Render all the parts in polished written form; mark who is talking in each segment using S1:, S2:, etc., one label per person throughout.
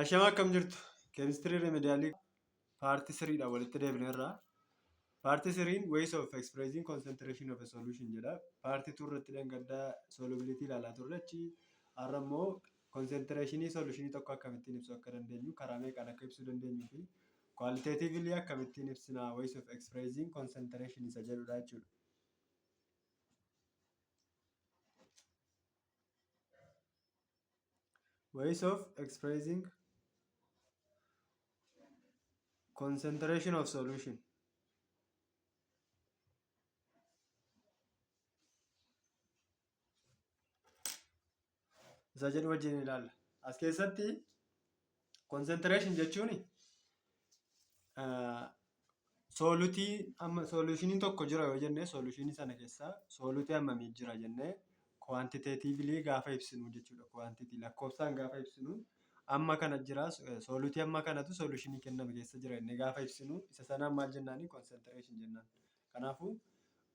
S1: Ashama akkam jirtu? Keemistirii remediyaalii paartii siriidhaan walitti deebineerra. Paartii siriin ways of expressing concentration of a solution jedha. Paartii 2 irratti dheengaddaa solubility ilaalaa turre achi har'a immoo concentration solutionii tokko akkamittiin ibsuu akka dandeenyu karaa meeqaan akka ibsuu dandeenyuu fi qualitatively akkamittiin ibsina ways of expressing concentration isa jedhudha jechuudha. Ways of expressing concentration of solution. Isa jedhu wajjin ilaalla. As keessatti concentration jechuun soolutii amma solushiniin tokko jira yoo jenne solushinii sana keessa soolutii hammamii jira jennee quantitatively gaafa ibsinu jechuudha. Quantity lakkoofsaan gaafa ibsinu amma kana jira soolutii amma kanatu solushinii kenname keessa jira jennee gaafa ibsinu isa sanaan maal jennaani concentration jennaan. Kanaafuu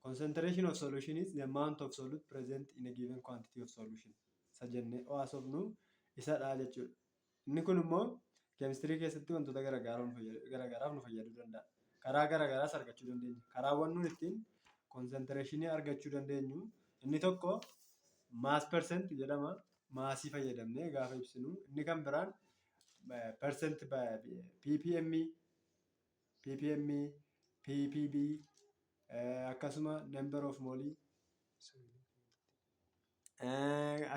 S1: concentration of solution is the amount of solute present in a given quantity of solution isa jennee haasofnu isadha jechuudha. Inni kun immoo keemistirii keessatti wantoota garaagaraaf nu fayyaduu danda'a. Karaa garaagaraas argachuu dandeenya. Karaawwan nuyi ittiin konsantireeshinii argachuu dandeenyu inni tokko maas percent jedhama. Maasii fayyadamnee gaafa ibsinu. Inni kan biraan percent ppm, ppm, ppb akkasuma number of mole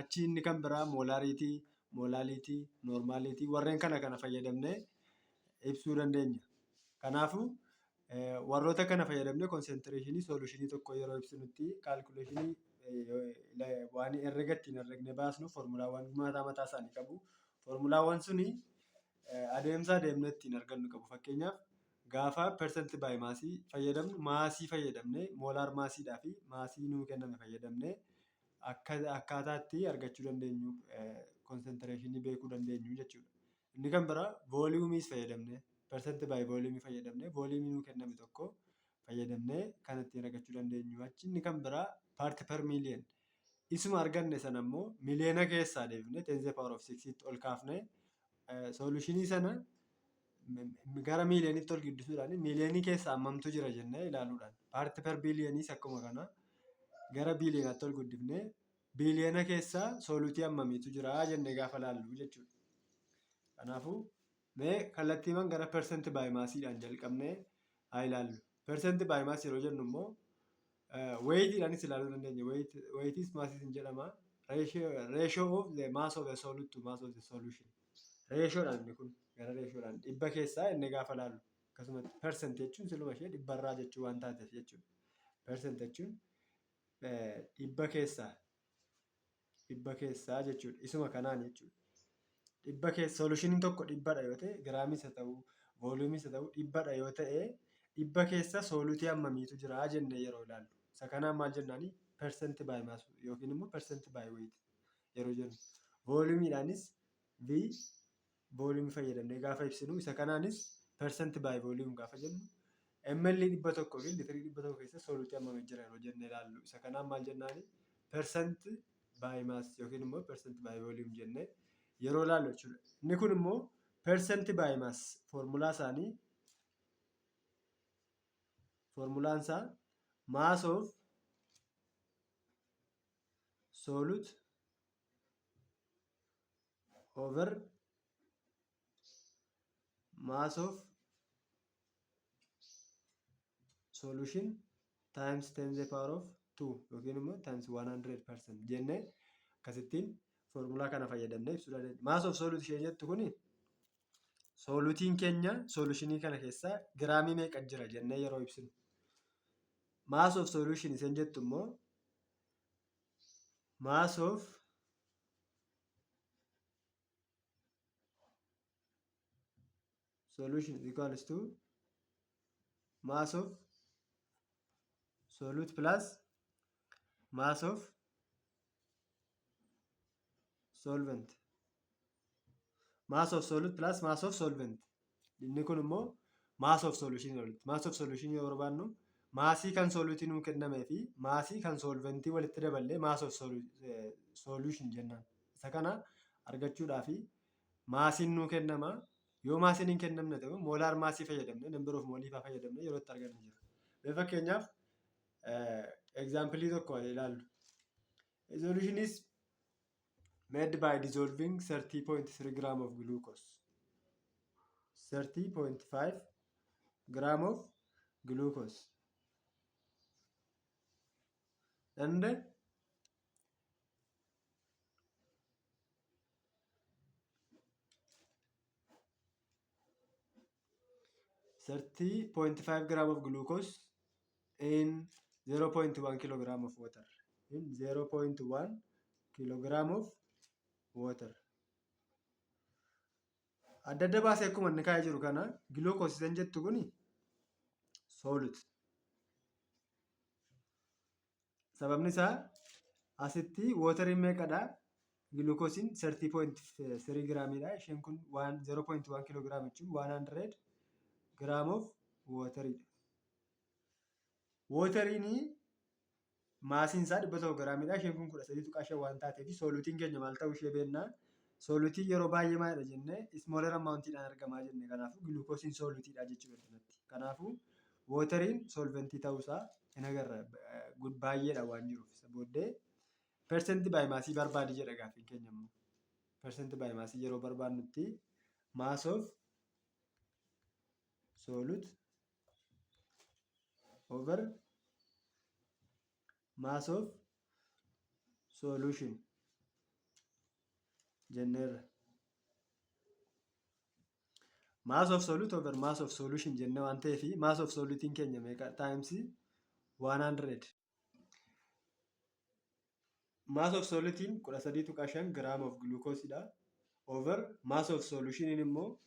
S1: Achi inni kan biraa moolaariitii, moolaaliitii, noormaaliitii warreen kana kana fayyadamnee ibsuu dandeenya. Kanaafuu warroota kana fayyadamnee konsentireeshinii soolushinii tokkoo yeroo ibsinutti kaalkuleeshinii waan herrega ittiin herregnee baasnu foormulaawwan mataa mataa isaanii qabu. Foormulaawwan suni adeemsa adeemnee ittiin argannu qabu. Fakkeenyaaf gaafa percent by maasii fayyadamnu maasii fayyadamnee moolaar maasiidhaa fi maasii nuu kenname fayyadamnee akka akkaataa itti argachuu dandeenyu konsentireeshinii beekuu dandeenyu jechuudha. Inni kan biraa vooliyuumiis fayyadamnee percent by vooliyuumii fayyadamnee vooliyuumii nuu kenname tokko fayyadamnee kan ittiin argachuu dandeenyu. Achi inni kan biraa part per million isuma arganne sana immoo miliyoona keessaa deebifnee ten the power of six tti ol kaafnee soolushinii sana gara miiliyoonitti ol guddisuudhaan miiliyoonii keessa hammamtu jira jennee ilaaluudhaan paarti per biiliyooniis akkuma kana gara biiliyoonatti ol guddifnee biiliyoona keessa soolutii hammamiitu jira jennee gaafa ilaallu jechuudha. Kanaafuu mee kallattiiwwan gara persenti baay maasiidhaan jalqabnee haa ilaallu. Persenti baay maasii yeroo jennu immoo weeyitiidhaanis ilaaluu dandeenya. Weeyitiis maasiis hin jedhama. Ratio of the mass of the solute to mass of the solution. Reeshoodhaan inni kun gara reeshoodhaan dhibba keessaa inni gaafa laallu akkasumatti percent jechuun siluma ishee dhibbarraa jechuu waan taateef jechuudha. Percent jechuun dhibba keessaa dhibba keessaa jechuudha. Isuma kanaan jechuudha. Dhibba keessa solushiniin tokko dhibbadha yoo ta'e giraamis haa ta'u vooliyuumis haa ta'u dhibbadha yoo ta'e dhibba keessa soolutii hammamiitu jira jennee yeroo ilaallu. Isa kanaan maal jennaani percent by mass yookiin immoo percent by weight yeroo jennu. Vooliyuumiidhaanis V volume fayyadamnee gaafa ibsinu isa kanaanis percent by volume gaafa jennu ml 100 fi liitirii 100 keessa soolutii hammamii jira yeroo jennee ilaallu isa kanaan maal jennaani percent by mass yookiin immoo percent by volume jennee yeroo ilaallu jechuudha. Inni kun immoo percent by mass foormulaa isaanii foormulaan isaa mass of solute over mass of solution times 10 the power of 2 yookiin immoo times 100% jennee akkasittiin foormulaa kana fayyadamnee ibsuu dandeenya. Mass of solute ishee jettu kuni soolutiin keenya solutionii kana keessa giraamii meeqa jira jennee yeroo ibsinu. Mass of solution isheen jettu immoo mass of solution is equals to mass of solute plus mass of solvent. Mass of solute plus mass of solvent. Inni kun immoo mass of solution walitti. Mass of solution yoo barbaannu maasii kan solutii nuu kennamee fi maasii kan solventii walitti daballee mass of solution jennaan. Isa kana argachuudhaaf Maasiin nuu kennama. Yoo maasiin hin kennamne ta'e molar maasii fayyadamne, number of moolii fa'aa fayyadamne yeroo itti argannu jira. Mee fakkeenyaaf example tokko haa ilaallu. A solution is made by dissolving 30.3 gram of glucose, 30.5 gram of glucose and 30.5 gram of glucose in 0.1 kilogram of water, in 0.1 kilogram of water. Adda adda baasee akkuma inni kaa'ee jiru kana, glucose isan jettu kuni solute. Sababni isaa asitti wateriin meeqadha? Glucosiin 30.3 giraamiidha. Isheen kun 0.1 kiloogiraam jechuun 100 gram of wateriidha. Wateriin maasiin isaa 100 giraamiidha. Isheen kun 13.5 waan taateef solutiin keenya maal ta'uu ishee beekna. Solutiin yeroo baay'ee maalidha jennee? Smaller amountiidhaan argamaa jenne. Kanaafuu glucosiin solutiidha jechuudha. Kanaafuu wateriin solventii ta'uusaa hin agarra, baay'eedha waan jiruuf. Isa booddee percent by maasii barbaadi jedha gaaffiin keenya immoo. Percent by maasii yeroo barbaadnutti mass of solute over mass of solution jenneerra. Mass of solute over mass of solution jenne waan ta'eef, mass of solutiin keenya meeqa? Times 100. Mass of solutiin 13.5 gram of glucose dha. Over mass of solution immoo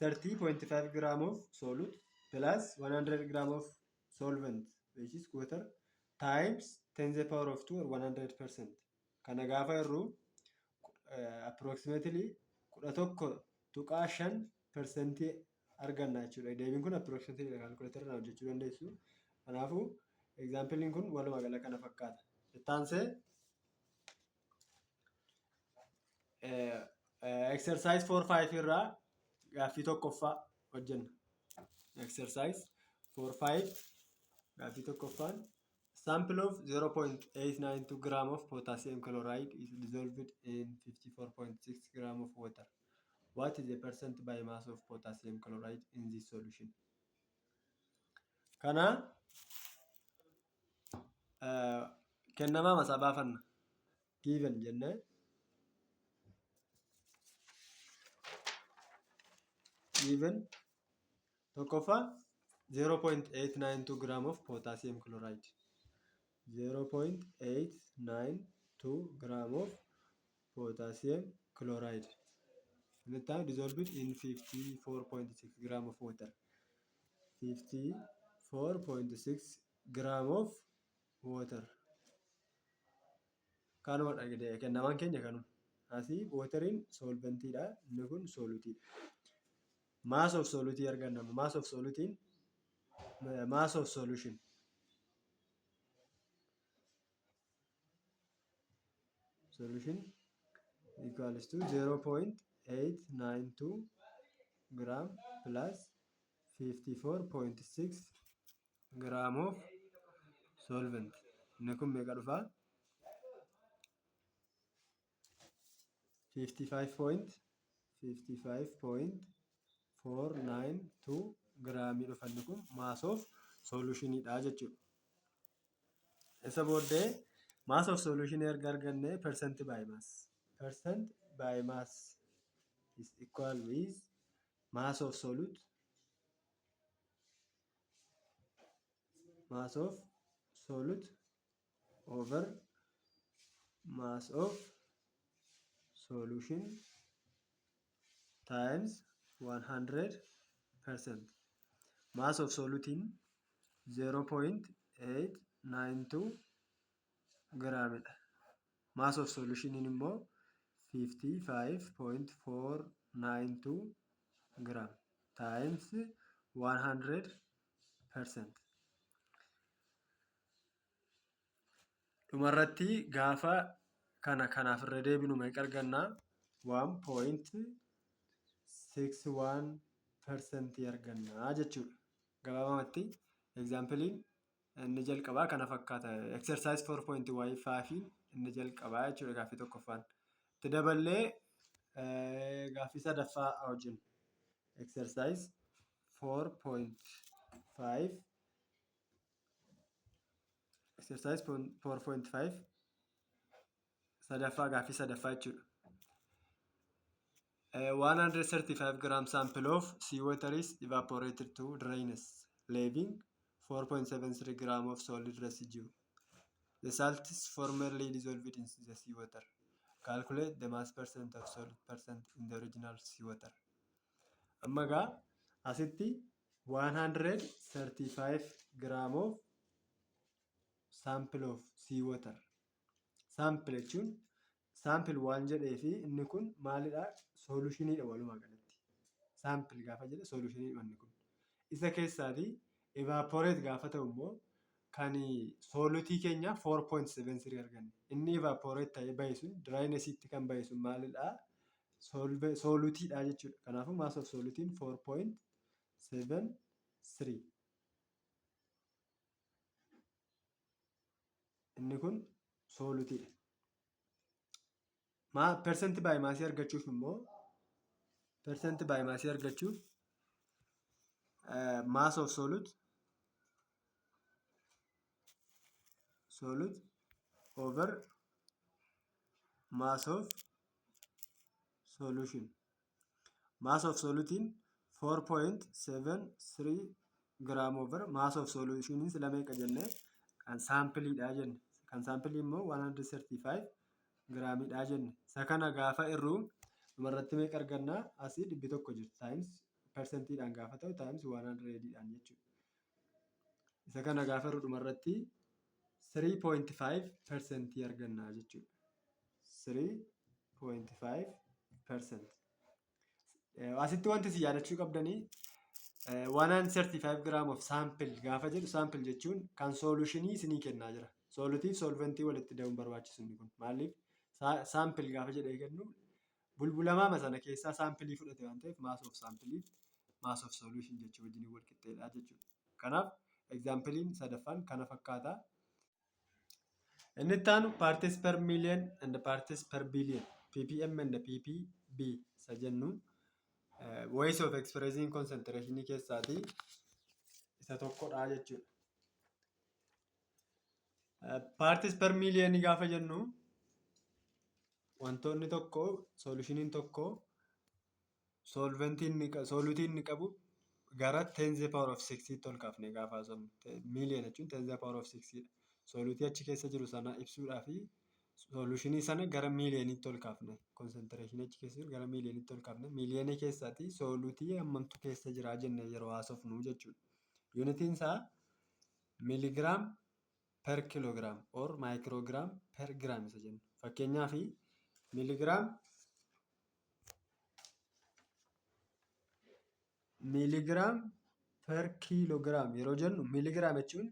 S1: 30.5 gram of solute plus 100 gram of solvent, which is water, times 10 the power of 2 or 100%. Kana gaafa hirru approximately 11.5% arganna jechuudha. Deebiin kun approximately calculator hojjechuu dandeessu. Kanaafuu exampleiin kun walumaa gala kana fakkaata. Itti exercise 4.5 irraa gaaffii tokkoffaa hojjenna. Exercise 4.5 gaaffii tokkoffaan: sample of 0.892 gram of potassium chloride is dissolved in 54.6 gram of water. What is the percent by mass of potassium chloride in this solution? Kana kennamaa masaa baafanna. Given jennee, given tokkoffaa 0.892 gram of potassium chloride, 0.892 gram of potassium chloride inni dissolved in 54.6 gram of water, 54.6 gram of water. Kanuma kennamaan keenya kanuma. Asii wateriin solventiidha, inni kun solutiidha. Mass of solutii arganna. Mass of solutiin, mass of solution equals to 0.892 gram plus 54.6 gram of solvent. Inni kun meeqa dhufaa? 55.492 giraamii dhufa. Inni kun mass of solutioniidha jechuudha. Isa booddee mass of solution erga arganne, percent by mass. Percent by mass is equal with mass of solute over mass of solution times 100%. Mass of solutiin 0.892 giraamidha. Mass of solutioniin immoo 55.492 gram times 100%. Dhumarratti gaafa kana kanaaf irra deebinu meeqa argannaa? 1. 61% arganna jechuudha. Gabaabumatti exampleiin inni jalqabaa kana fakkaata. Exercise 4.5 inni jalqabaa jechuudha gaaffii tokkoffaan. Itti daballee gaaffii sadaffaa hojjennu. Exercise 4.5, exercise 4.5 sadaffaa, gaaffii sadaffaa jechuudha. 135 gram sample of seawater is evaporated to dryness, leaving 4.73 gram of solid residue. The salt is formerly dissolved in the seawater. Calculate the mass percent of solid percent in the original seawater. Amma egaa asitti 135 gram of sample of seawater. Sample jechuun sample waan jedhee fi inni kun maalidhaa? Solutioniidha walumaa galatti. Sample gaafa jedhe solutioniidha inni kun. Isa keessaatii evaporate gaafa ta'u immoo kan soluteii keenya 4.73 arganne. Inni evaporate ta'ee bahe sun, drynessiitti kan bahe sun maalidhaa? Soluteiidha jechuudha. Kanaafuu mass of soluteiin 4.73. Inni kun soluteiidha. Percent by massii argachuuf immoo, percent by massii argachuuf, mass of solute over mass of solution. Mass of soluteiin 4.73 gram over mass of solutioniin sila meeqa jennee? Kan sampleiidha jenne. Kan sampleii immoo 135 giraamiidha jenne. Isa kana gaafa hirruu dhumarratti meeqa argannaa? Asii 100 jirti, times percentiidhaan gaafa ta'u times 100dhaan jechuudha. Isa kana gaafa hirru dhumarratti 3.5% argannaa jechuudha. 3.5%. Asitti wanti isin yaadachuu qabdanii, 135 gram of sample gaafa jedhu, sample jechuun kan solutionii isinii kennaa jira. Soluteiif solventii walitti da'uun barbaachisu inni kun. Maaliif? Sample gaafa jedhee kennu bulbulamaama sana keessaa sampleii fudhate waan ta'eef, mass of sampleii mass of solution jechuu wajjin wal qixxeedha jechuudha. Kanaaf exampleiin sadaffaan kana fakkaata. Inni itti aanu parts per million and parts per billion, ppm and ppb isa jennu, ways of expressing concentration keessaatii isa tokkodha jechuudha. Parts per million gaafa jennu, wantoonni tokko, solutioniin tokko, solventiin soluteiin inni qabu gara 10 the power of 6 tti ol kaafne gaafa haasofnu. Million jechuun 10 the power of 6 dha. Soluteii achi keessa jiru sana ibsuudhaa fi solutionii sana gara miiliyooniitti ol kaafne, concentrationii achi keessa jiru gara miiliyooniitti ol kaafne, miiliyoonii keessaatii soluteii hammamtu keessa jira jennee yeroo haasofnu jechuudha. Unitiin isaa milligram per kilogram or microgram per gram isa jennu. Fakkeenyaaf milligram per kilogram yeroo jennu, milligram jechuun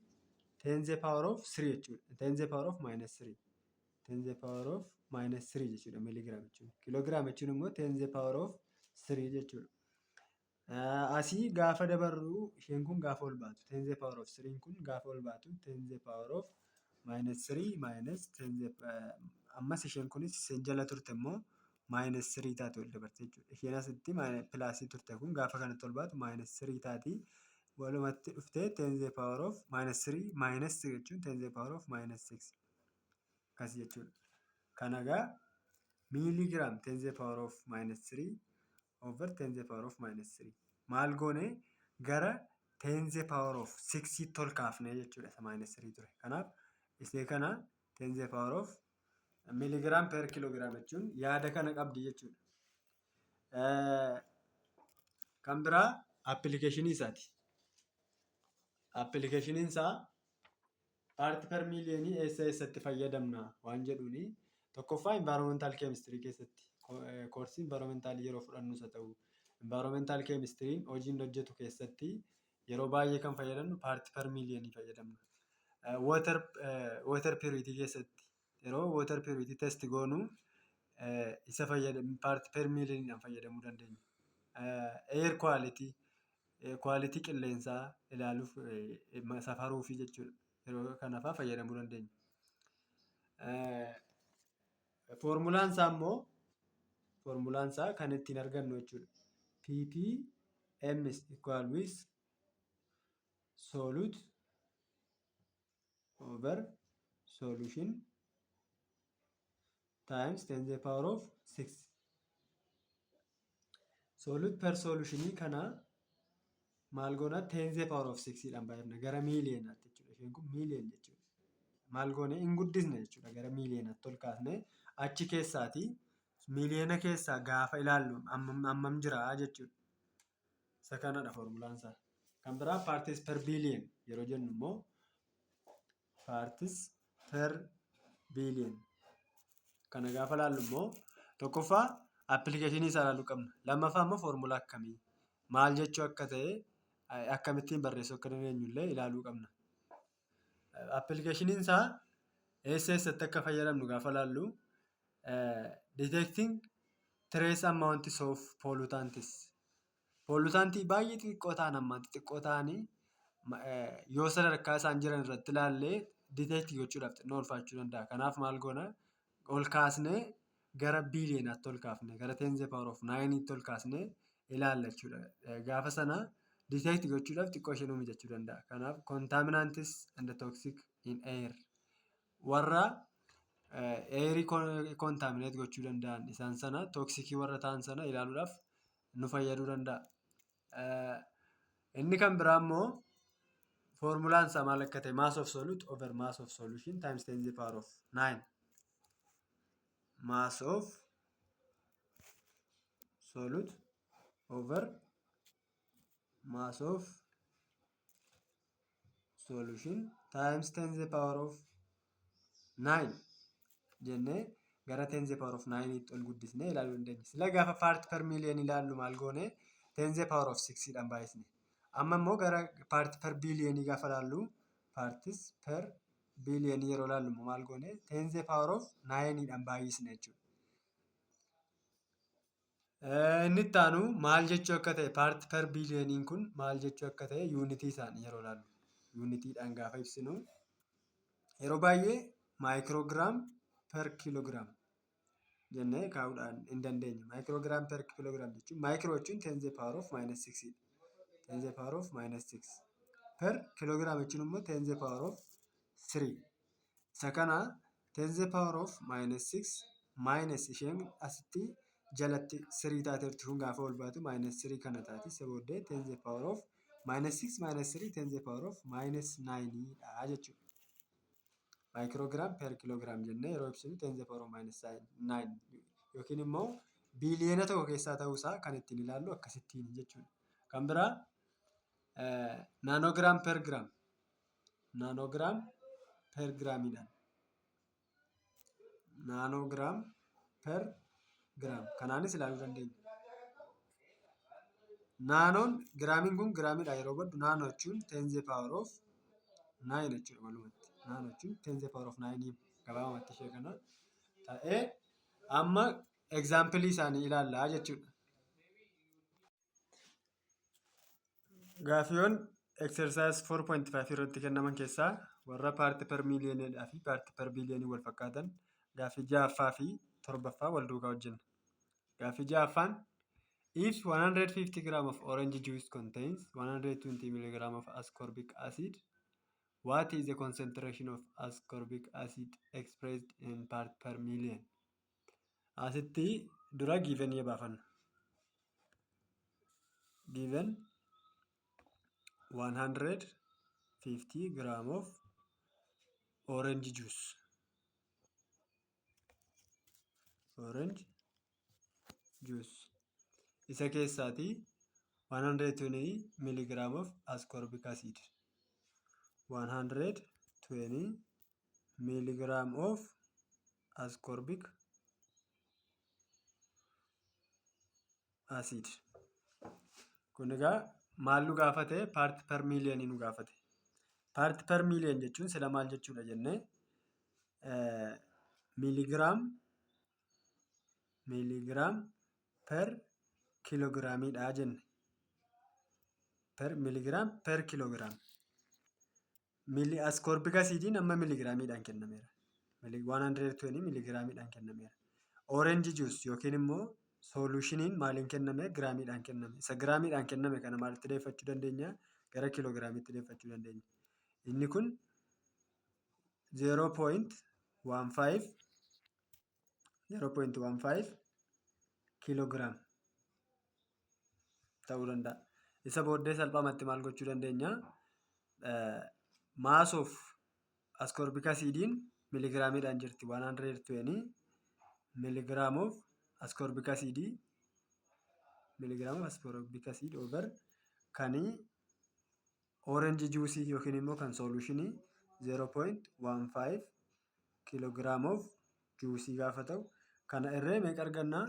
S1: 10 the power of 3 jechuudha. 10 the power of minus 3. 10 the power of minus 3 jechuudha milligram jechuun. Kilogram jechuun immoo 10 the power of 3 jechuudha. Asii gaafa dabarru, isheen kun gaafa ol baatu, 10 the power of 3 kun gaafa ol baatu, 10 the power of minus 3 minus 10 the, ammas isheen kunis isheen jala turte immoo minus 3 taate ol dabarte jechuudha. Isheen asitti plusii turte kun gaafa kanatti ol baatu minus 3 taati. Walumatti dhuftee 10 the power of minus 3 minus 3 jechuun 10 the power of minus 6 akkas jechuudha. Kana egaa milligram 10 the power of minus 3 over 10 the power of minus 3 maal goone? Gara 10 the power of 6 tti ol kaafne jechuudha isa minus 3 ture. Kanaaf isee kana 10 the power of milligram per kilogram jechuun yaada kana qabdi jechuudha. Kan biraa applicationii isaati. Applicationiin isaa part per millionii eessa eessatti fayyadamna waan jedhuuni, tokkoffaa environmental chemistry keessatti, courseii environmentalii yeroo fudhannus haa ta'u, environmental chemistryn hojii inni hojjetu keessatti yeroo baay'ee kan fayyadamnu part per millionii fayyadamna. Water purity keessatti, yeroo water purity test goonu isa part per millioniidhaan fayyadamuu dandeenya. Air quality, quality qilleensaa ilaaluuf, safaruufi jechuudha. Yeroo kana fa'aa fayyadamuu dandeenya. Foormulaan isaa immoo, foormulaan isaa kan ittiin argannu jechuudha. ppm is equal with solute over solution times 10 the power of 6. Solute per solutionii kana maal goona? 10 the power of 6 dhaan baay'ifna gara miiliyeenaatti jechuudha. Isheen kun miiliyoon jechuudha. Maal goone? Hin guddisne jechuudha, gara miiliyeenaatti ol kaasne. Achi keessaatii miiliyoona keessaa gaafa ilaallu hammam jira jechuudha. Isa kanadha foormulaan isaa. Kan biraa parts per billion yeroo jennu immoo, parts per billion kana gaafa ilaallu immoo, tokkoffaa applicationii isaa ilaaluu qabna. Lammaffaa immoo foormulaa akkamii, maal jechuu akka ta'e, akkamittiin barreessuu akka dandeenyu illee ilaaluu qabna. Applicationiin isaa eessa eessatti akka fayyadamnu gaafa ilaallu, detecting trace amounts of pollutants. Pollutantii baay'ee xixiqqoo ta'an, hammaan xixiqqoo ta'anii yoo sadarkaa isaan jiran irratti ilaallee detect gochuudhaaf xinnoo ulfaachuu danda'a. Kanaaf maal goona? Ol kaasnee gara biiliyoonaatti ol kaafne, gara ten the power of nineitti ol kaasnee ilaalla jechuudha. Gaafa sana detect gochuudhaaf xiqqoo ishee nuu mijachuu danda'a. Kanaaf contaminants and toxic in air, warra airii contaminate gochuu danda'an, isaan sana toxicii warra ta'an sana ilaaluudhaaf nu fayyaduu danda'a. Inni kan biraa immoo foormulaan isaa maal akka ta'e, mass of solute over mass of solution times 10 the power of 9. Mass of solute over mass of solution times 10 the power of 9 jennee gara 10 the power of 9 tti ol guddisnee ilaaluu dandeenya. Sila gaafa part per million ilaallu maal goone? 10 the power of 6 dhaan baay'isne. Amma immoo gara part per billion gaafa ilaallu, parts per billion yeroo ilaallu immoo maal goone? 10 the power of 9 dhaan baay'isne jechuudha. Inni itti aanu maal jechuu akka ta'e, part per billioniin kun maal jechuu akka ta'e, unitii isaanii yeroo ilaallu, unitiidhaan gaafa ibsinu, yeroo baay'ee microgram per kilogram jennee kaa'uudhaan hin dandeenya. Microgram per kilogram jechuun, micro jechuun 10 the power of minus 6, 10 the power of minus 6, per kilogram jechuun immoo 10 the power of 3. Isa kana 10 the power of minus 6 minus, isheen asitti jalatti 3 taateerti kun gaafa ol baatu minus 3 kana taati. Isa booddee 10 the power of minus 6 minus 3, 10 the power of minus 9 dha jechuudha. Microgram per kilogram jennee yeroo ibsinu 10 the power of minus 9 yookiin immoo biiliyoona tokko keessaa ta'uusaa kan ittiin ilaallu akkasittiin jechuudha. Kan biraa nanogram per gram, nanogram per gramiidhaan, nanogram per gram kanaanis ilaaluu dandeenya. Nanoon gramiin kun gramiidhaan yeroo baddu, nano jechuun 10 the power of 9 jechuudha walumatti. Nano jechuun 10 the power of 9 gabaabumatti ishee kana ta'ee, amma exampleii isaanii ilaallaa jechuudha. Gaaffiiwwan exercise 4.5 irratti kennaman keessaa warra part per millioniidhaa fi part per billionii wal fakkaatan gaaffii ja'affaa fi torbaffaa wal duukaa hojjenna. Gaaffii ja'affaan, if 150 gram of orange juice contains 120 milligram of ascorbic acid, what is the concentration of ascorbic acid expressed in part per million? Asitti dura givenii baafanna. Given 150 gram of orange juice. Orange juice. Isa keessaatii 120 milligram of ascorbic acid. 120 milligram of ascorbic acid. Kun egaa maal nu gaafate? Part per millionii nu gaafate. Part per million jechuun sila maal jechuudha jennee? Milligram, milligram per kiiloogiraamiidha jenne. Per milligram per kilogram. Ascorbic acidiin amma miligiraamiidhaan kennameera. 120 miligiraamiidhaan kennameera. Orange juice yookiin immoo solutioniin maaliin kenname? Giraamiidhaan kenname. Isa giraamiidhaan kenname kana maalitti deeffachuu dandeenya? Gara kiiloogiraamiitti deeffachuu dandeenya. Inni kun 0.15, 0.15 kiiloogiraam ta'uu danda'a. Isa booddee salphaamatti maal gochuu dandeenya? Mass of ascorbic acidiin miligiraamiidhaan jirti. 120 milligram of ascorbic acid, milligram of ascorbic acid over kan orange juice yookiin immoo kan solutionii 0.15 kilogram of juice gaafa ta'u, kana irree meeqa argannaa?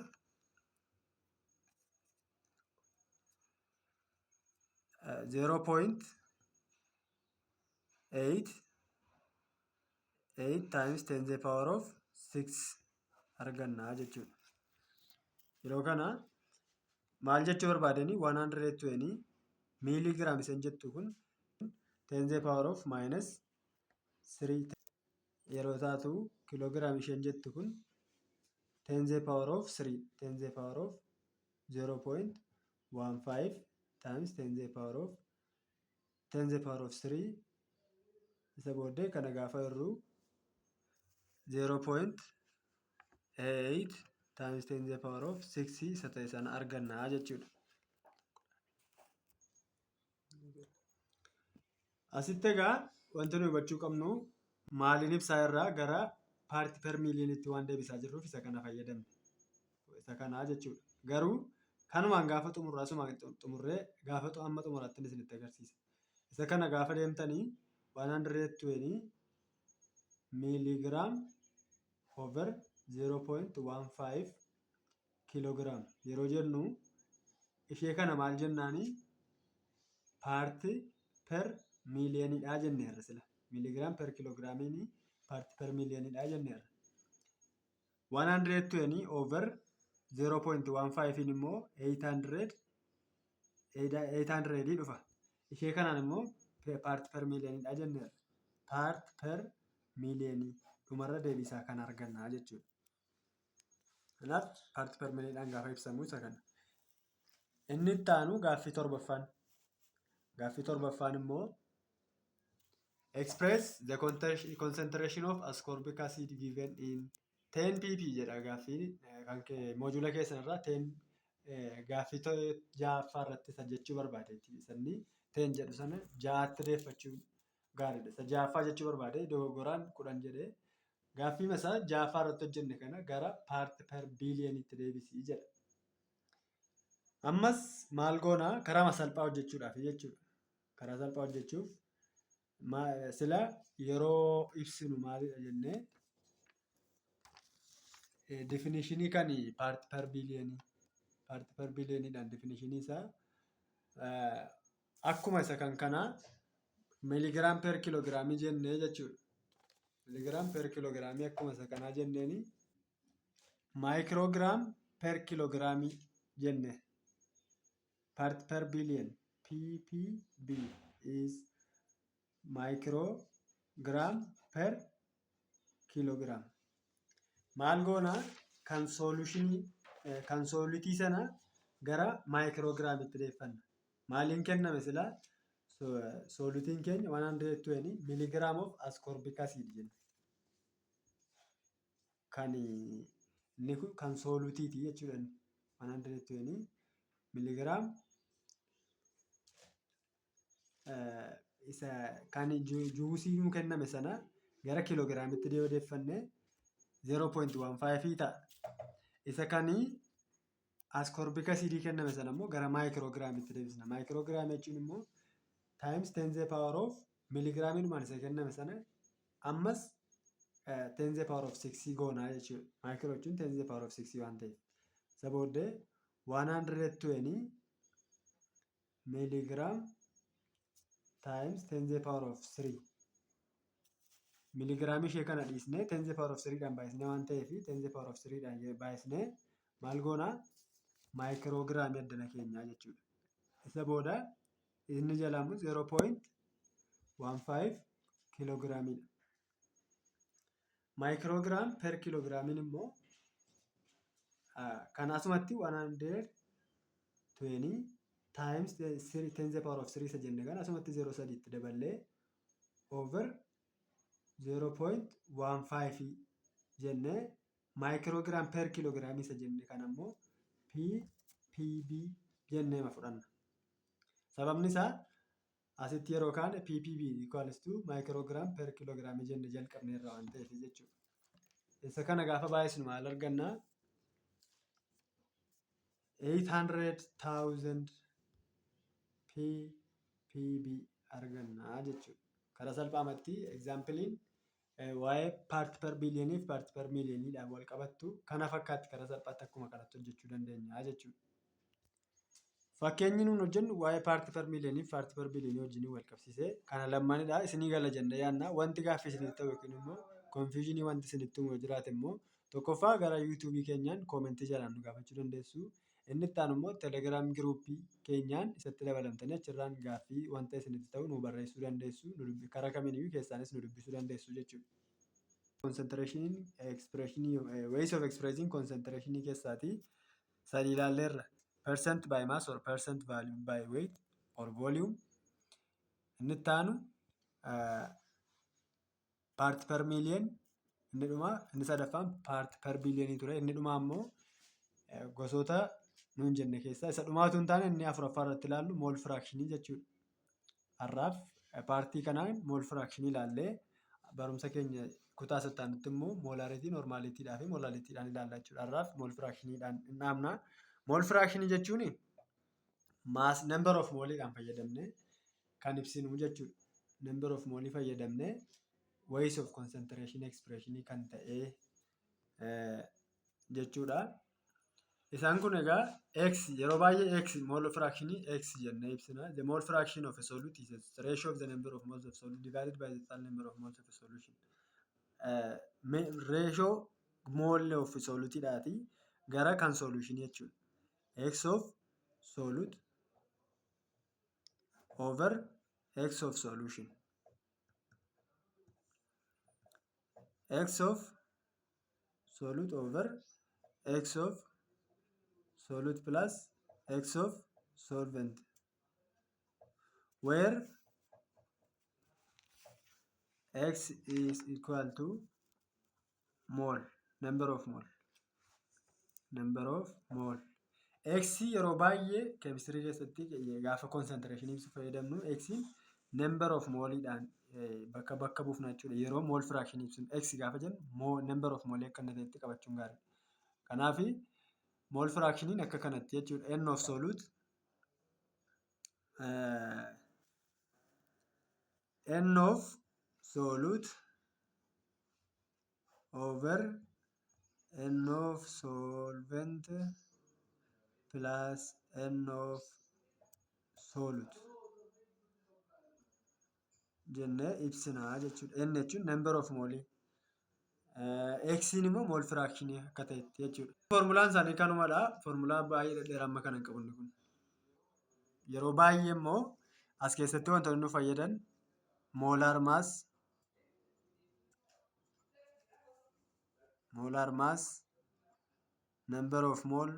S1: 0.88 times 10 the power of 6 argannaa jechuudha. Yeroo kana maal jechuu barbaadanii? 120 miiligiraam isheen jettu kun 10 the power of minus 3 yeroo taatu, kiiloogiraam isheen jettu kun 10 the power of 3, 10 the power of 0.15 times 10 the power of 3. Isa booddee kana gaafa hirruu 0.8 times 10 the power of 6 isa ta'e sana argannaa jechuudha. Asitti egaa wanti nuyi hubachuu qabnu, maaliin ibsaa irraa gara part per millionitti waan deebisaa jirruuf isa kana fayyadamne. Isa kanaa jechuudha. Garuu kanumaan gaafa xumurru, asuma xumurree gaafa amma xumuraatti isinitti agarsiisa. Isa kana gaafa deemtanii 120 milligram over 0.15 kilogram yeroo jennu, ishee kana maal jennaani? Part per millioniidha jenneerra sila. Milligram per kiloogiraamiin part per millioniidha jenneerra. 120 over 0.15 immoo 800 800 dhufa. Ishee kanaan immoo part per millioniidha jenneerra. Part per millionii dhumarra deebisaa kan argannaa jechuudha. Kanaaf part per millioniidhaan gaafa ibsamu isa kana. Inni itti aanu gaaffii torbaffaan. Gaaffii torbaffaan immoo "Express the concentration of ascorbic acid given in 10 pp" jedha. Gaaffii kan module keessan irraa 10 gaaffii ja'affaa irratti isa jechuu barbaadeeti. Sanni 10 jedhu sana ja'aatti deeffachuu gaariidha. Isa ja'affaa jechuu barbaade, dogoggoraan 10 jedhee. Gaaffii isaa ja'affaa irratti hojjenne kana gara part per billionitti deebisii jedha. Ammas maal goonaa? Karaa salphaa hojjechuudhaaf jechuudha. Karaa salphaa hojjechuuf sila yeroo ibsinu maalidha jennee, definitionii kan part per billionii, part per billioniidhaan definitionii isaa akkuma isa kan kanaa milligram per kiloogiraamii jennee jechuudha. Milligram per kiloogiraamii akkuma isa kanaa jenneeni microgram per kiloogiraamii jenne. Part per billion, ppb, is microgram per kilogram. Maal goonaa? Kan solutionii, kan solutii sana gara microogramitti deeffanna. Maaliin kenname silaa? Solutiin keenya 120 milligram of ascorbic acid jenna. Kan inni kun kan solutiiti jechuudha. 120 milligram isa kan juusii nuu kenname sana gara kiiloogiraamitti yoo deeffanne 0.15 ta'a. Isa kan ascorbic acidii kenname sana immoo gara microogramitti deebisna. Microogiraamii jechuun immoo times 10 the power of miligiraamiinumaan isa kenname sana ammas 10 the power of 6 goonaa jechuudha. Micro jechuun 10 the power of 6 waan ta'eef. Isa booddee 120 milligram times 10 the power of 3, miligiraamii ishee kana dhiisnee 10 the power of 3 dhaan baay'isnee waan ta'eef, 10 the power of 3 dhaan baay'isnee maal goonaa? Maayikiroo addana keenyaa jechuudha. Isa booda inni jalaa immoo 0.15 kiiloogiraamiidha. Microgram per kiiloogiraamiin immoo kan asumatti 120 times 10 the power of 3 isa jenne kan asumatti 0.3 itti daballee over 0.15 jennee, microgram per kiiloogiraamii isa jenne kan ammoo ppb jennee fudhanna. Sababni isaa asitti yeroo kaane ppb equals to microgram per kiiloogiraamii jenne jalqabneerra waan ta'eef jechuudha. Isa kana gaafa baay'isnu maal argannaa? 800,000 ppb argannaa jechuudha. Karaa salphaamatti exampleiin waa'ee part per billionii fi part per millioniidhaan wal qabattu kana fakkaatti, karaa salphaatti akkuma kanatti hojjechuu dandeenya jechuudha. Fakkeenyi nuun hojjennu waa'ee part per millionii fi part per billionii wajjin wal qabsiisee kana lamaanidha. Isinii gala jennee yaadna. Wanti gaaffii isinitti ta'u yookiin immoo confusionii wanti isinitti uumu jiraate immoo, tokkoffaa gara YouTubeii keenyaan commentii jalaan nu gaafachuu dandeessu. Inni itti aanu immoo Telegram groupii keenyaan isatti dabalamtanii achirraan gaaffii wanta isinitti ta'u nu barreessuu dandeessu. Karaa kamiiniyyuu keessaanis nu dubbisuu dandeessu jechuudha. Concentration expression, ways of expressing concentration keessaatii sadi ilaalleerra. Percent by mass or percent by weight or volume. Inni itti aanu part per million. Inni dhumaa, inni sadaffaan part per billionii ture. Inni dhumaa immoo gosoota nuun jenne keessaa isa dhumaatu hin taane, inni afuraffaa irratti ilaallu mole fractionii jechuudha. Har'aaf partii kanaan mole fractionii ilaallee, barumsa keenya kutaa itti immoo molarity, normalitydhaa fi molalitydhaan ilaalla jechuudha. Har'aaf mole fractioniidhaan hin dhaabna. Mole fractionii jechuun mass number of moleiidhaan fayyadamnee kan ibsinu jechuudha. Number of moleii fayyadamnee ways of concentration expression kan ta'e jechuudha. Isaan kun egaa x, yeroo baay'ee x, mole fractionii x jennee ibsina. The mole fraction of a solute is the ratio of the number of moles of solute divided by the total number of moles of a solution. Ratio mole of soluteiidhaati gara kan solution jechuudha. X of solute over x of solution. X of solute over x of solute plus x of solvent, where x is equal to mole, number of mole, number of mole. X yeroo baay'ee keemistirii keessatti gaafa concentration ibsu fayyadamnu, x number of moleiidhaan bakka buufna jechuudha. Yeroo mole fraction ibsinu, x gaafa jennu number of moleii akka inni ta'etti qabachuun gaariidha. Kanaaf mole fractioniin akka kanatti jechuudha. N of solute, N of solute over N of solvent plus N of solute jennee ibsinaa jechuudha. N jechuun number of moleii. X'n immoo mole fractionii akka ta'etti jechuudha. Foormulaan isaanii kanumadha. Foormulaa baay'ee dhedheeraa amma kana hin qabu inni kun. Yeroo baay'ee immoo as keessatti wantoonni nu fayyadan molar mass, number of mole,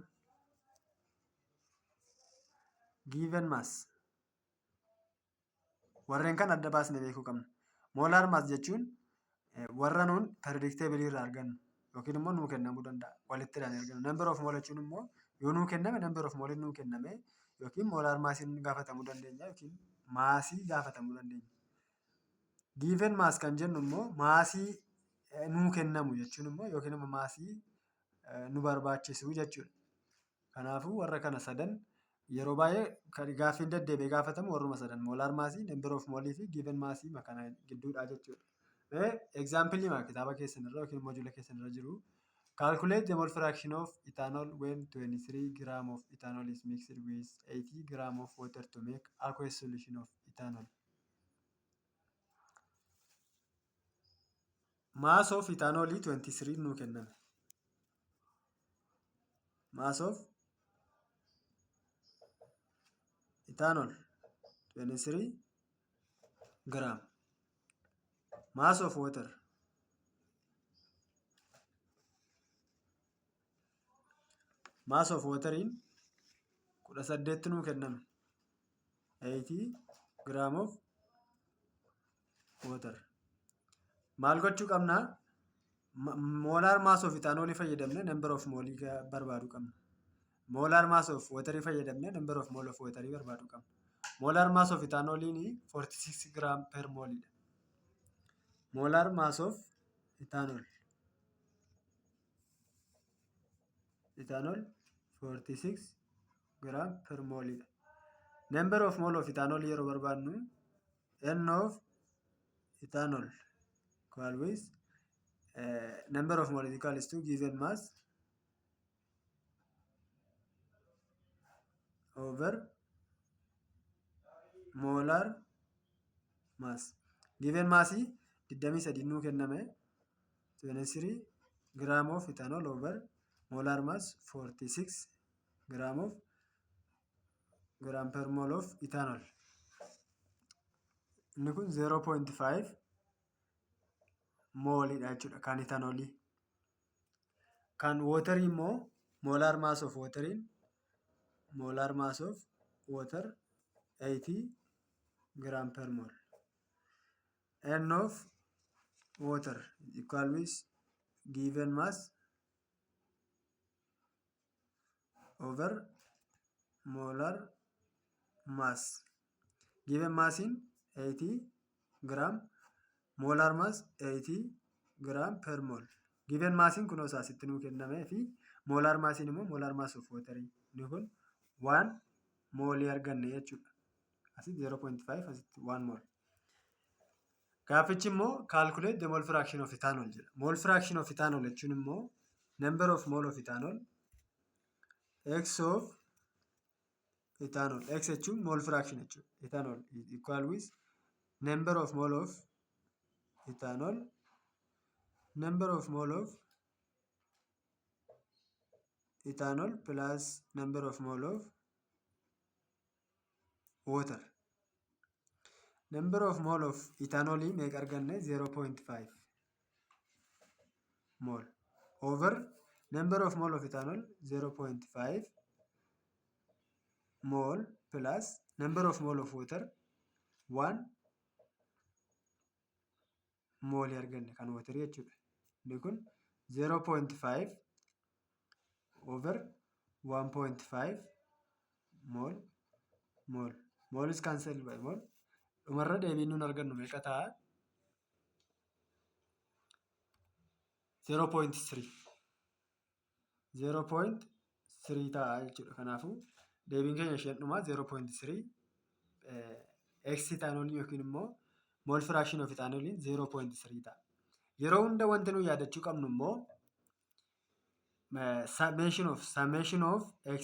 S1: given mass, warreen kan adda baasnee beekuu qabna. Molar mass jechuun warra nuun periodic tableii irraa argannu yookiin immoo nuu kennamuu danda'a, walitti hidhanii argannu. Number of mole jechuun immoo yoo nuu kenname, number of moleiin nuu kenname, yookiin molar massiin gaafatamuu dandeenya yookiin massii gaafatamuu dandeenya. Given mass kan jennu immoo massii nuu kennamu jechuun immoo yookiin immoo massii nu barbaachisu jechuudha. Kanaafuu warra kana sadan yeroo baay'ee kan gaaffiin deddeebi'ee gaafatamu warruma sadan: molar massii, number of moleii fi given massii kana gidduudha jechuudha. Exampleii kitaaba keessan irra yookiin module keessan irra jiru. Calculate the mole fraction of ethanol when 23 gram of ethanol is mixed with 80 gram of water to make aqueous solution of ethanol. Mass of ethanol 23 nuu kenname. Mass of Ethanol 23 gram. Mass of water mass of wateriin 18 nuu kenname, 80 gram of water. Maal gochuu qabnaa? Molar mass of ethanol fayyadamne number of mole barbaaduu qabna. Molar mass of water fayyadamne number of mole of water barbaaduu qabna. Molar mass of ethanoliin 46 gram per mole dha. Molar mass of ethanol 46 gram per mole dha. Number of mole of ethanol yeroo barbaadnu, N of ethanol equal with number of mole is equals to given mass over molar mass. Given mass 23 nuu kenname, 23 gram of ethanol over molar mass 46 gram of gram per mole of ethanol. Inni kun 0.5 mooliidha jechuudha kan ethanolii. Kan waterii immoo molar mass of wateriin, molar mass of water 80 gram per mole. N of water equal with given mass over molar mass. Given massiin 80 gram, molar mass 80 gram per mole. Given massiin kunoo isaa asitti nuu kennamee fi molar massiin immoo molar mass of waterii. Inni kun 1 moolii arganne jechuudha. Asitti 0.5, asitti 1 mole. Gaaffichi immoo "Calculate the mole fraction of ethanol" jedha. Mole fraction of ethanol jechuun immoo number of mole of ethanol, x of ethanol, x jechuun mole fraction jechuudha. Ethanol is equal with number of mole of ethanol, number of mole of ethanol plus number of mole of water. Number of mole of ethanol meeqa arganne? 0.5 mole over number of mole of ethanol 0.5 mole plus number of mole of water 1 mole arganne kan water jechuudha. Inni kun 0.5 over 1.5 mole, mole. Mole is cancelled by mole. Dhumarra deebiin nuun argannu meeqa ta'a? 0.3, 0.3 ta'a jechuudha. Kanaafuu deebiin keenya isheen dhumaa 0.3. X ethanolii yookiin immoo mole fraction of ethanoliin 0.3 ta'a. Yeroo hunda wanti nuyi yaadachuu qabnu immoo summation of x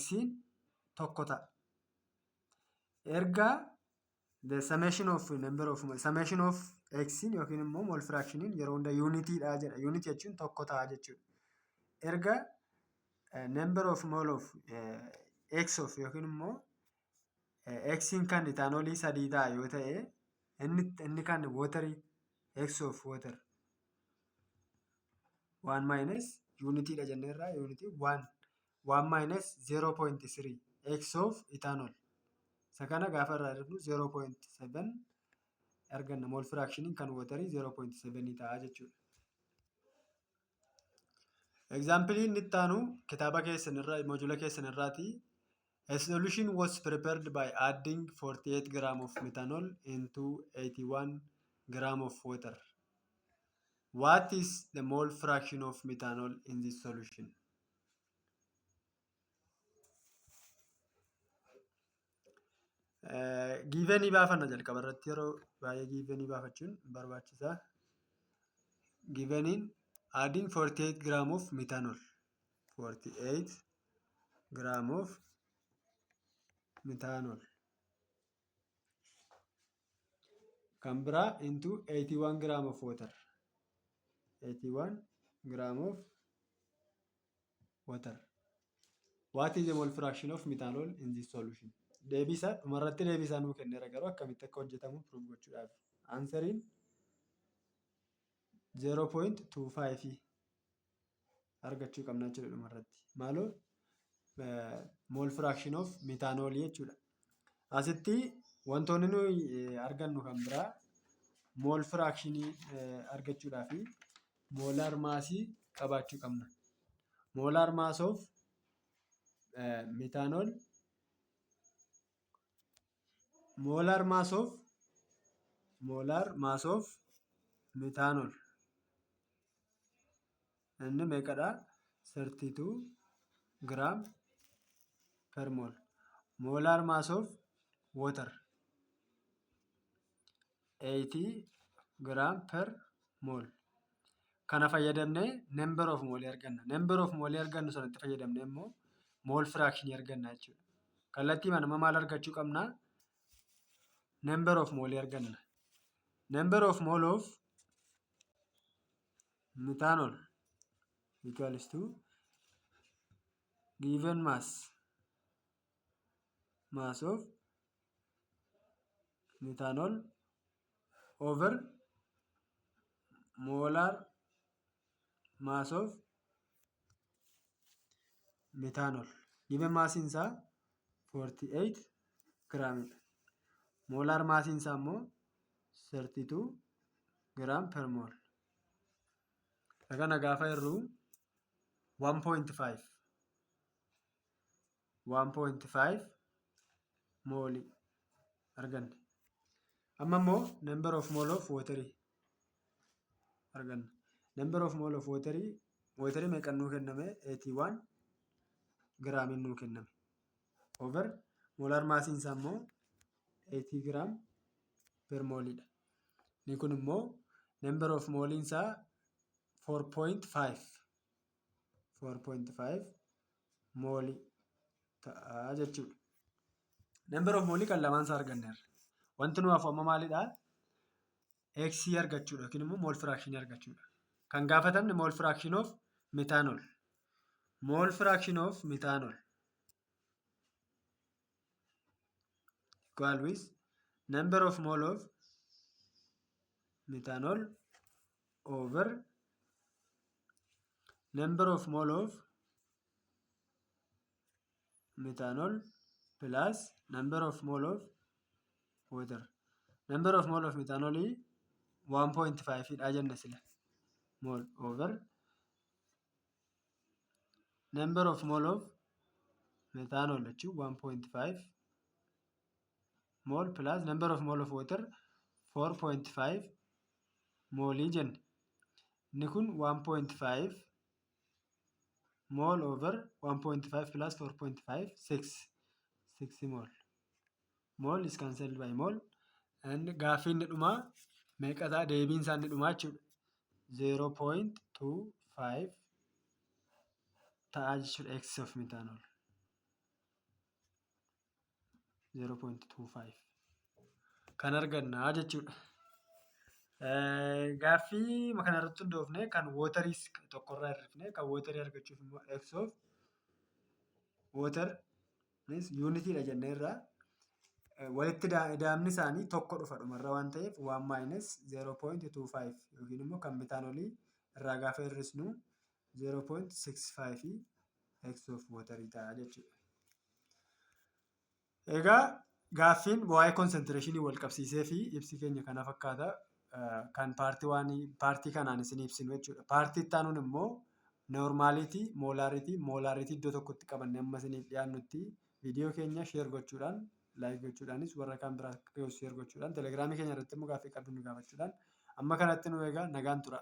S1: tokko ta'a. Erga the summation of number of summation of x yookiin immoo mole fractioniin yeroo hunda unitiidha jedha. Unit jechuun tokko ta'a jechuudha. Erga number of mole of x of yookiin immoo x kan ethanolii sadii ta'a yoo ta'e, inni kan waterii x of water one minus unitiidha jenneerraa, unitii one, one minus 0.3 x of ethanol. Isa kana gaafa irraa hir'ifnu 0.7 arganna. Mole fractioniin kan waterii 0.7 ta'a jechuudha. Example inni itti aanu kitaaba keessan irraa, module keessan irraati. A solution was prepared by adding 48 gram of methanol into 81 gram of water. What is the mole fraction of methanol in this solution? Givenii baafanna. Jalqaba irratti yeroo baay'ee givenii baafachuun barbaachisaa. Giveniin adding 48 gram of methanol, 48 gram of methanol kan biraa into 81 gram of water, 81 gram of water. What is the mole fraction of methanol in this solution? Deebii isaa dhumarratti deebii isaa nuu kenneera, garuu akkamitti akka hojjetamu prove gochuudhaaf. Answeriin 0.25 argachuu qabna jechuudha dhumarratti. Maaloo, mole fraction of methanol jechuudha. Asitti wantoonni nuyi argannu kan biraa mole fraction argachuudhaaf molar massii qabaachuu qabna. Molar mass of methanol, molar mass of methanol inni meeqadhaa? 32 gram per mole. Molar mass of water 80 gram per mole. Kana fayyadamnee number of mole arganna. Number of mole argannu sanatti fayyadamnee immoo mole fraction arganna jechuudha. Kallattiimaan amma maal argachuu qabnaa? Number of mole arganna. Number of mole of methanol equals to given mass of methanol over molar mass of methanol. Given massiin isaa 48 giraamidha. Molar massiin isaa immoo 32 gram per mole. Kana gaafa hirru 1.5 1.5 moolii arganne. Amma immoo number of mole of waterii arganna. Number of mole of waterii meeqan nuu kenname? 81 giraamiin nuu kenname. Over molar massiin isaa immoo 80 gram per mooliidha. Inni kun immoo number of mooliin isaa 4.5 4.5 moolii ta'a jechuudha. Number of moolii kan lamaan isaa arganneerra. Wanti nu hafu amma maalidhaa? X argachuudha yookiin immoo mole fractionii argachuudha. Kan gaafatamne mole fraction of methanol. Mole fraction of methanol equal with number of mole of methanol over number of mole of methanol plus number of mole of water. Number of mole of methanol 1.5 dha jenne sila. Mole over number of mole of methanol jechuun 1.5 mole plus number of mole of water 4.5 moolii jenne. Inni kun 1.5 mole over 1.5 plus 4.5, 6 6 mole. Mole is cancelled by mole. And gaaffii inni dhumaa meeqa ta'a? Deebiin isaa inni dhumaa jechuudha. 0.25 ta'a jechuudha x of methanol. 0.25 kan argannaa jechuudha. Gaaffii kanarratti hundoofne kan wateriis tokkorraa hir'ifne kan waterii argachuuf immoo x of water unitiidha jenneerra. Walitti ida'amni isaanii tokko dhufa dhumarra waan ta'eef, 1 minus 0.25 yookiin immoo kan methanolii irraa gaafa hir'isnu 0.65 x of waterii ta'a jechuudha. Egaa gaaffiin waa'ee concentrationii wal qabsiisee fi ibsi keenya kana fakkaata. Kan partii waanii partii kanaan isin ibsinu jechuudha. Partii itti aanuun immoo normality, molarity, molality iddoo tokkotti qabannee amma isiniif dhiyaannutti viidiyoo keenya share gochuudhaan, like gochuudhaanis, warra kaan biraa share gochuudhaan, telegiraamii keenya irratti immoo gaaffii qabdu nu gaafachuudhaan amma kanatti nu eegaa, nagaan tura.